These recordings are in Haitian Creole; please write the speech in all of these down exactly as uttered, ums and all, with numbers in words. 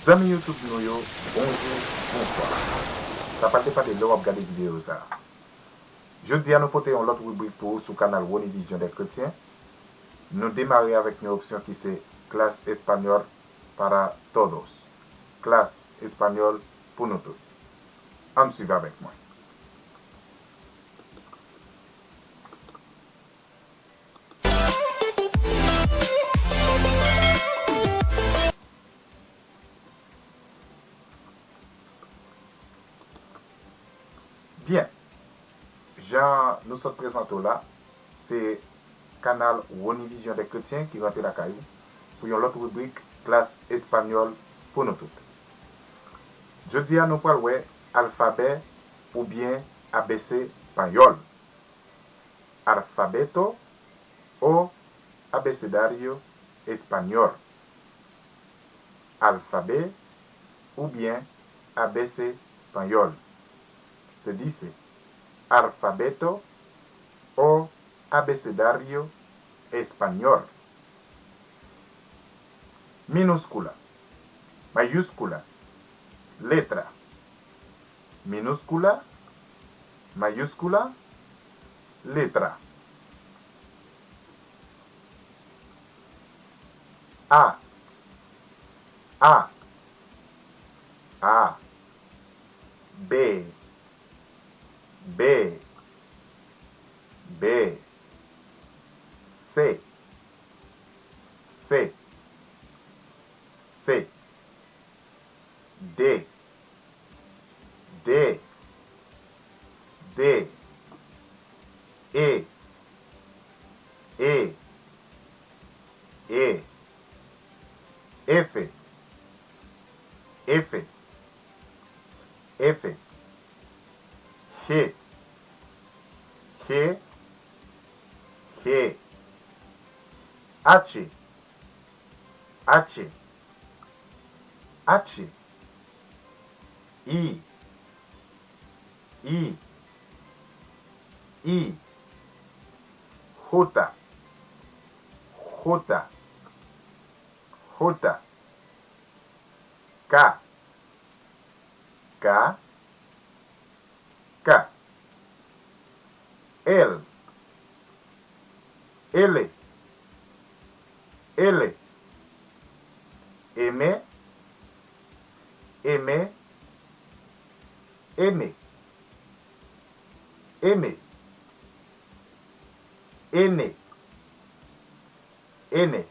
Zanmi YouTube nou yo, bonjou, bonswa. Sa pral depann de lè w ap gade videyo sa a. Jodi a, nou pote yon lòt ribrik pou ou sou kanal Woni Vizyon dè Kretyen. Nou demare avèk yon opsyon ki se Clase Español para Todos, klas espanyòl pou nou tout. Ann swiv avèk mwen. Byen. Jan nou sot prezante w la, se kanal Woni Vizyon dè Kretyen ki rantre lakay ou pou yon lòt ribrik Klas Espanyòl pou nou tout. Jodi a, nou pral wè alfabè oubyen A B C panyòl. Alfabeto o abecedario español. Alfabè oubyen A B C panyòl. Se dice alfabeto o abecedario español. Minúscula, mayúscula, letra. Minúscula, mayúscula, letra. A, A, A. B, B, B. C, C, C. D, D, D. E, E, E. F, F, F. G, G, G. H, H, H. I, I, I. J, J, J. K, K, K. L, L, L. M, M, M. N, N, N.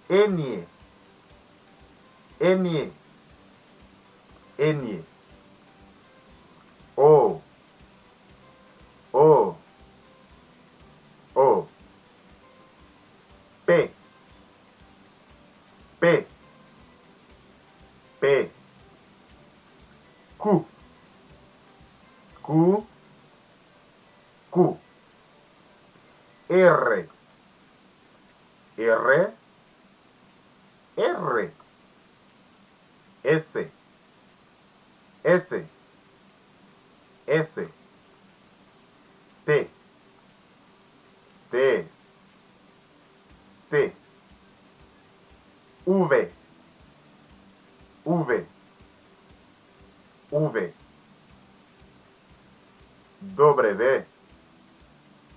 N, N, N, N. O, O, O. P, P, P. Q, Q, Q. R, R, R. S, S, S. T, T, T. W, W, W. W,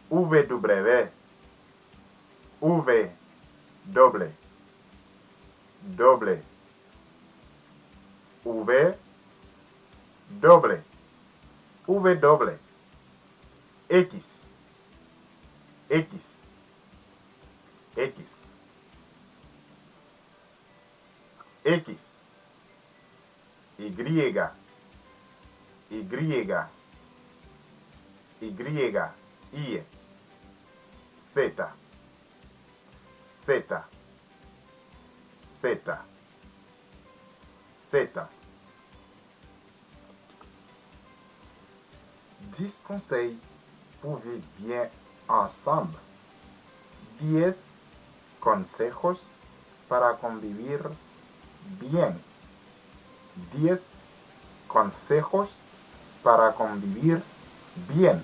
W, W. W, W, W. W, W, W. X, X, X. X, Y, Y, Y, I. Z, Z, Z, Z. Dis konsèy pou viv byen ansanm. Diez consejos para convivir bien. Diez consejos para convivir bien.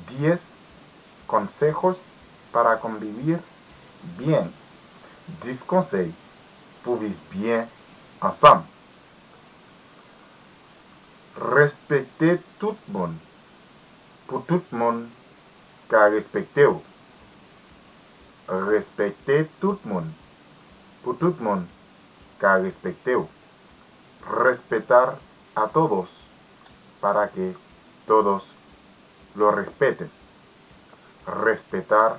Diez consejos para convivir bien. Dis konsèy pou viv byen ansanm. Respekte tout moun, pou tout moun ka respekte w. Respekte tout moun, pou tout moun ka respekte w. Respetar a todos, para que todos lo respeten. Respetar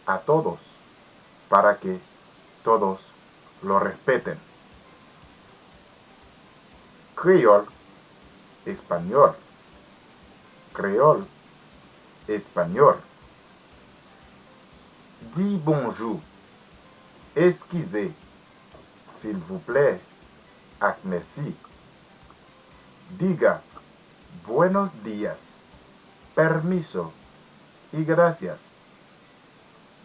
a todos, para que todos lo respeten. Kreyòl, espanyòl. Kreyòl, espanyòl. Di bonjou, eskize, silvouplè, ak mèsi. Diga, buenos días, permiso y gracias.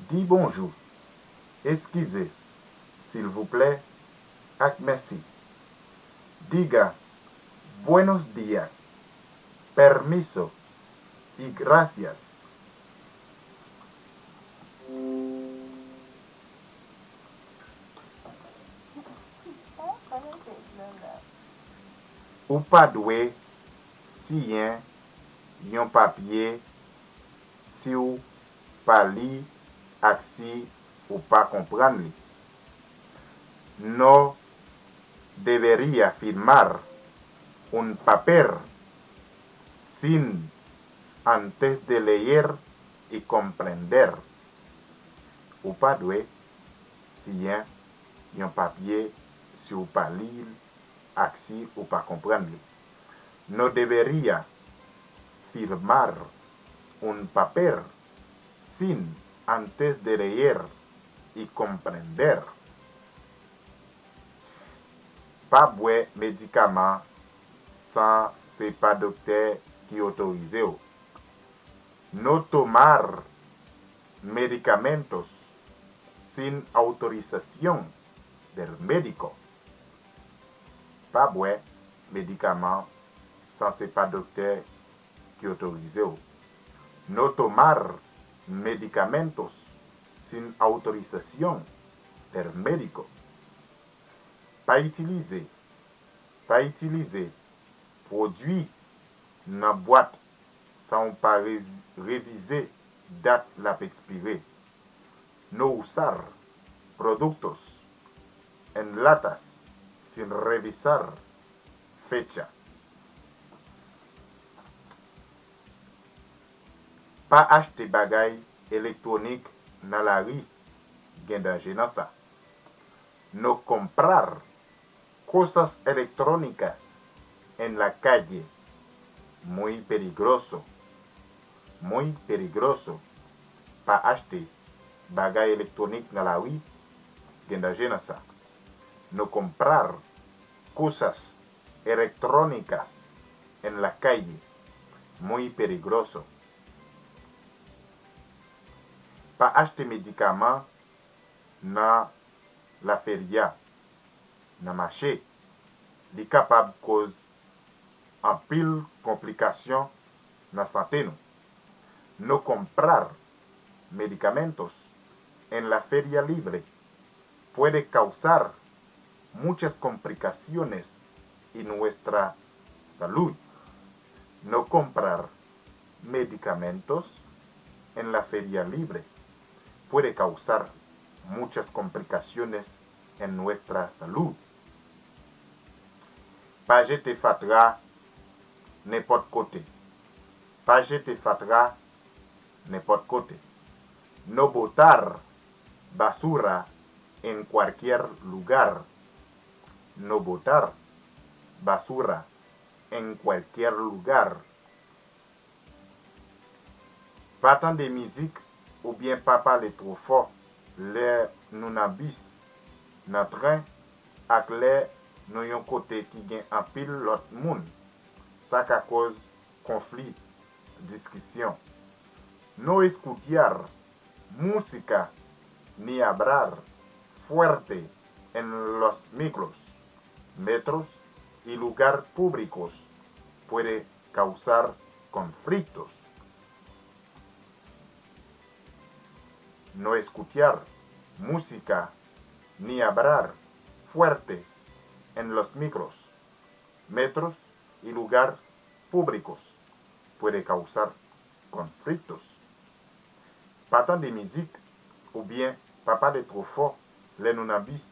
Di bonjou, eskize, silvouplè, ak mèsi. Diga, buenos días, permiso y gracias. Ou pa dwe siyen yon papye si w pa li ak si ou pa konprann li. No debería firmar un papel sin antes de leer y comprender. Ou pa dwe siyen yon papye si w pa li l ak si ou pa konprann li. No debería firmar un papel sin antes de leer y comprender. Pa bwè medikaman san se pa doktè ki otorize w. No tomar medicamentos sin autorización del médico. Pa bwè medikaman san se pa doktè ki otorize w. No tomar medicamentos sin autorización del médico. Pa itilize, pa itilize pwodui nan bwat san w pa rez- revize dat l ap ekspire. No usar productos en latas sin revisar fecha. Pa achte bagay elektwonik nan lari, gen danje nan sa. No comprar cosas electrónicas en la calle, muy peligroso, muy peligroso. Pa achte bagay elektwonik nan lari, gen danje nan sa. No comprar cosas electrónicas en la calle, muy peligroso. Pa achte medikaman nan laferya, nan mache. Li kapab koz anpil konplikasyon nan sante nou. No comprar medicamentos en la feria libre puede causar muchas complicaciones y nuestra salud. No comprar medicamentos en la feria libre puede causar muchas complicaciones en nuestra salud. Pa jete fatra nenpòt kote. Pa jete fatra nenpòt kote. No botar basura en cualquier lugar. No botar basura en cualquier lugar. Pa tande mizik oubyen pa pale twò fò lè nou nan bis, nan tren, ak lè nou yon kote ki gen anpil lòt moun. Sa ka koz konfli, diskisyon. No escuchar música ni hablar fuerte en los micros, metros y lugar públicos puede causar conflictos. No escuchar música ni hablar fuerte en los micros, metros y lugar públicos puede causar conflictos. Pa tande mizik oubyen pa pale twò fò lè nou nan bis,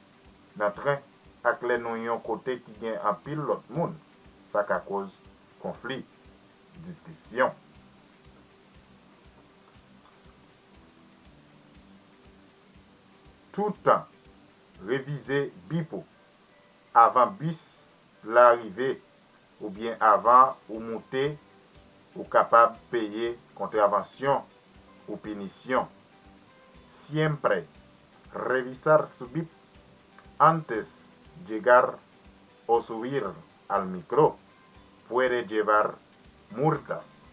nan tren, ak lè nou yon kote ki gen anpil lòt moun, sa ka koz konfli, diskisyon. Toutan revize bip ou avan bis la rive oubyen avan ou moute, ou kapab peye kontravansyon ou pinisyon. Siempre revisar su bip antes llegar o subir al micro puede llevar multas.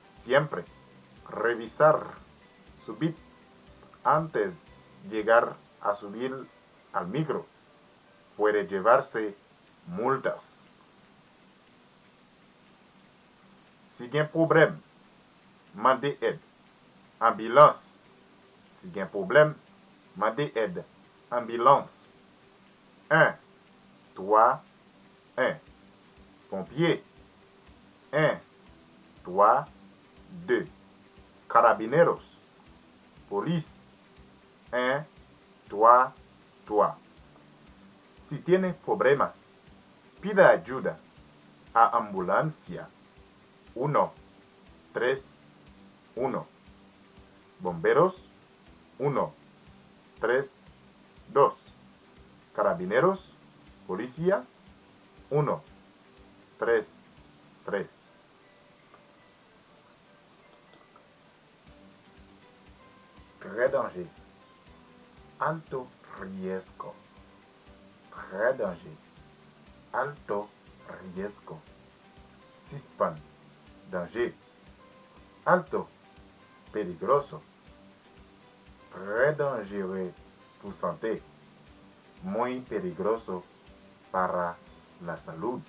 Siempre revisar su bip antes llegar a subir al micro puede llevarse multas. Si gen pwoblèm, mande èd. Anbilans. Si gen pwoblèm, mande èd. Anbilans. En, twa, en. Ponpye. En, twa, de. Carabineros. Polis. En, twa, twa. Si tienes problemas, pida ayuda a ambulancia. Uno, tres, uno. Bomberos, uno, tres, dos. Carabineros, polisya, uno, tres, tres. Trè danje. Alto riesgo. Trè danje. Alto riesgo. Sispann. Danje. Alto. Peligroso. Trè danjere pou sante. Muy peligroso para la salud.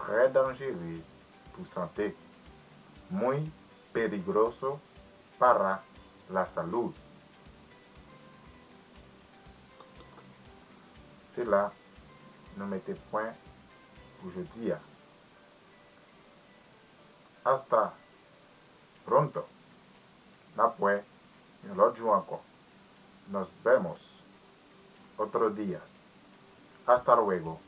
Trè danjere pou sante. Muy peligroso para la salud. Se la nou mete pwen pou jodi a. Hasta pronto. N ap wè yon lòt jou ankò. Nos vemos otro días. Hasta luego.